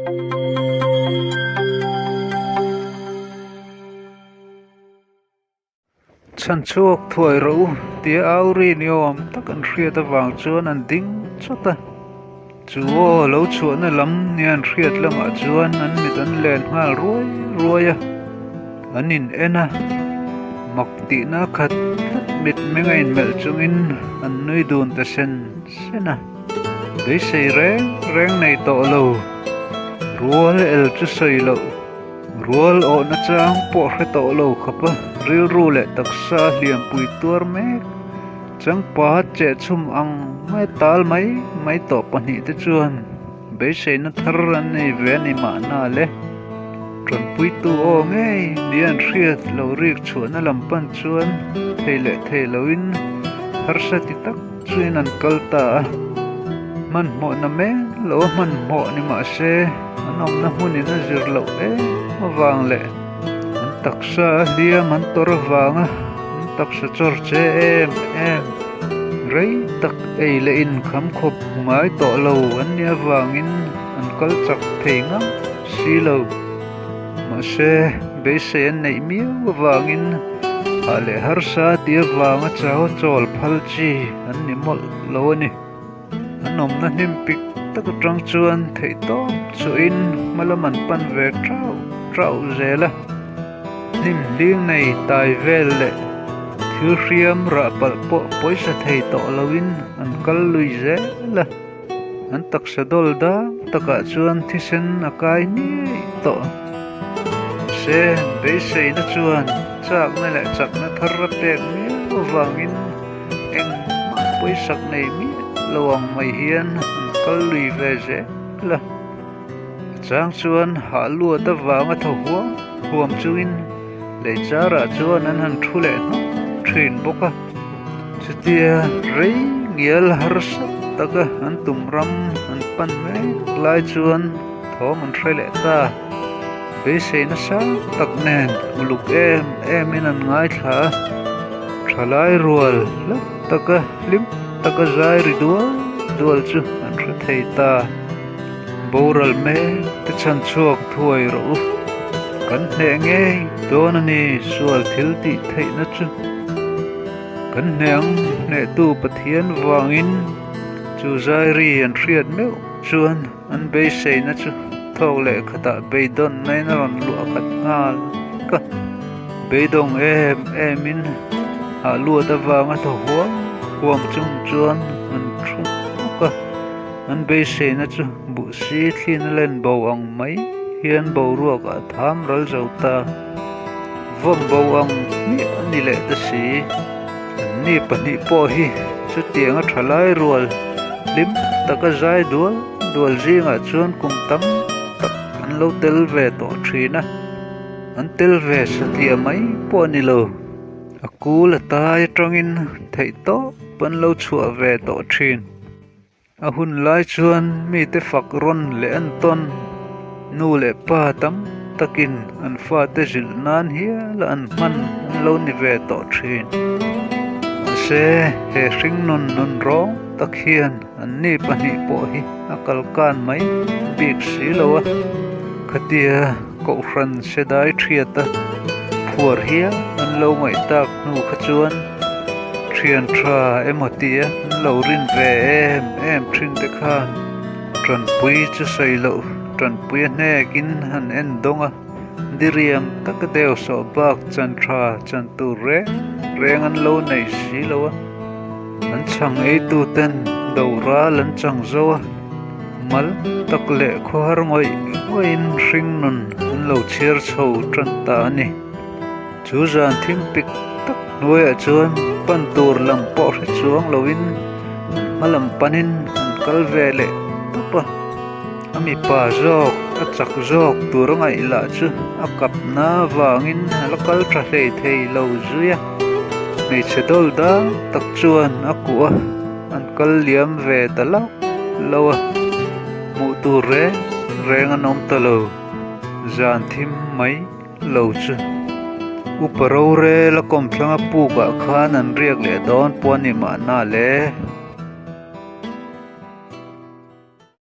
Chhan chhuak thuai rawh u tia au ri ni awm tak an hriat avang chuan an ding chawt a. Chu aw lo chhuahna lam nia an hriat lamah chuan an mit an len nghal ruai ruai a, an in en a, mak tihna khat tlat mit meng a inmelh chungin an nui dun ta sen sen a. Beisei reng reng nei tawh lo, rual el chu sawi loh. Rual awhna chang pawh hre tawh lo khawp a, rilru leh taksa hliampui tuar mek. Changpa chehchhum ang mai tal mai mai tawh pahnihte chuan beiseina thar an nei ve a ni mahna le. Tanpuitu aw ngei nia an hriat lo rik chhuahna lam pan chuan thei leh thei loin harsa ti tak chuin an kal ta a. Hmanhmawhna men lo a hmanhmawh ni mahse an awmna hmunin a zir loh em avang leh an taksa a hliam an tawrh avanga an taksa chawr che em em rei tak ei leh in kham khawp ngai tawh lo an nih avangin an kal chak thei ngam si lo. Mahse beisei an neih miau avangin hah leh harsa tih avanga chau chawl phal chi an ni mawlh lo a ni. An awmna hnim pik tak atang chuan theihtawp chuahin hma lam an pan ve tauh tauh zel a. Hnim hling nei tai vel leh thil hriam rah palh pawh pawisa thei tawh loin an kal lui zel a. An taksa dawl dang takah chuan thisen a kai niaih tawh. Mahse, beiseina chuan chakna leh chakna thar a pek miau avangin engmah pawisak nei miah lo ang mai hian an kal lui ve zel a. A chang chuan hah luat avanga thaw huam huam chungin lei charah chuan an han thu leh hnawk thin bawk a. Chutia rei ngial harsa taka an tum ram an pan mek lai chuan thawm an hre leh ta. Beisei nasa tak nen uluk em emin an ngaithla a, thalai rual hla taka hlim taka zai ri dual dual chu an hre thei ta. Boral mek te chhan chhuak thuai rawh u. Kan hneh ngei dawn a ni sual thil tih theihna chu. Kan hneh ang hnehtu Pathian vangin chu zai ri an hriat meuh chuan an beiseina chu thawk leh khatah beidawnna in a rawn luah khat nghal vek a. Beidawng em emin hah luat avanga thaw huam huam chung chuan an thu hnawk a. An beiseina chu buhsi thlina len bo ang mai hian boruak ah tham ral zo ta. Vawm bo ang hmiah a ni leh ta si. Anni pahnih pawh hi chutianga thalai rual hlim taka zai dual dual zingah chuan kum tam tak an lo tel ve tawh thin a. An tel ve satliah mai pawh a ni lo. A kul a tai atangin theihtawp an lo chhuah ve tawh thin. A hun lai chuan mite fak rawn leh an tawn nu leh pa tam takin an fate zilh nan hial a an hman an lo ni ve tawh thin. Mahse, he hringnun nun rawng tak hian anni pahnih pawh hi a kalkan mai bik si lo a, khatia Kohhran Sedai Thiata phuar hial an lo ngaih tak hnu kha chuan thian tha emaw tia an lo rin ve em em thin te khan tanpui chu sawi loh tanpui a hnekin han en dawng a, diriam taka deuh sawh bak chan tha chan tur reng reng an lo nei si lo a, an chhang eitu ten do ral an chang zo a. Mal tak leh khawhar ngawih ngawihin hringnun an lo chhiar chho tan ta a ni. Chu zan thim pik tak hnuaiah chuan pan tur lam pawh hre chuang loin an hma lam panin an kal ve leh tawp a. A mipa zawk, a chak zawk tur a ngaih lah chu a kapna avangin a la kal tha hlei thei lo zui a. Hmeichhe dawl dang tak chuan a kuh a. An kal liam ve ta lauh lauh a, hmuh tur reng reng an awm ta lo, zan thim mai lo chu. Upa rorel a kawmthlanga pukah khan an riak leh dawn pawh a ni mahna le.